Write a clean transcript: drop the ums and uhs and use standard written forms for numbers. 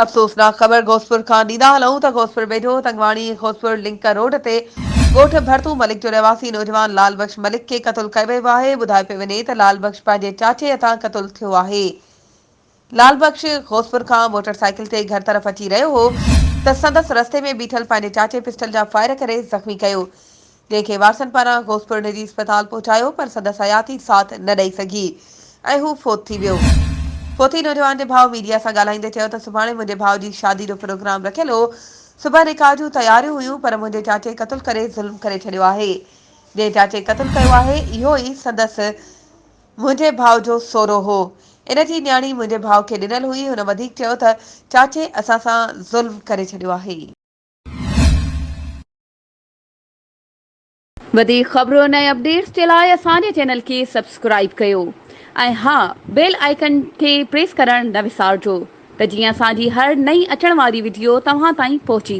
افسوسناڪ خبر غوثپور کان ڏيندا هلون ته غوثپور ويجهو تنگواڻي غوثپور لنڪ روڊ تي ڳوٺ ڀرتو ملڪ جو رهواسي نوجوان لال بخش ملڪ کي قتل ڪيو ويو آهي ٻڌايو پيو وڃي ته لال بخش پنهنجي چاچي هٿان قتل ٿيو آهي لال بخش غوثپور کان موٽر سائيڪل تي گهر طرف اچي رهيو هو ته سندس رستي ۾ بيٺل پنهنجي چاچي پسٽل جا فائر ڪري زخمي ڪيو جنهن کي وارثن پاران غوثپور نجي اسپتال پهچايو پر سندس حياتي ساٿ نه ڏئي سگهي ۽ هو فوت ٿي ويو. فوتي نوجوان جي ڀاء ميڊيا سان ڳالهائيندي چيو ته سڀاڻي منهنجي ڀاء جي شادي جو پروگرام رکيل هو، صبح نڪاح جون تياريون هيون پر منهنجي چاچي قتل ڪري ظلم ڪري ڇڏيو آهي، جنهن چاچي قتل ڪيو آهي اهو ئي سندس منهنجي ڀاء جو سهرو هو، ان جي نياڻي منهنجي ڀاء کي ڏنل هئي، هن وڌيڪ چيو ته چاچي اسان سان ظلم ڪري ڇڏيو آهي. وڌيڪ خبرن ۽ اپڊيٽس جي لاء اسان جي چينل کي سبسڪرائيب ڪيو ۽ ها بيل آئيڪن کي پريس ڪرڻ نه وسارجو ته جيئن اسان جي هر نئين اچڻ واري وڊيو توهان تائين پهچي.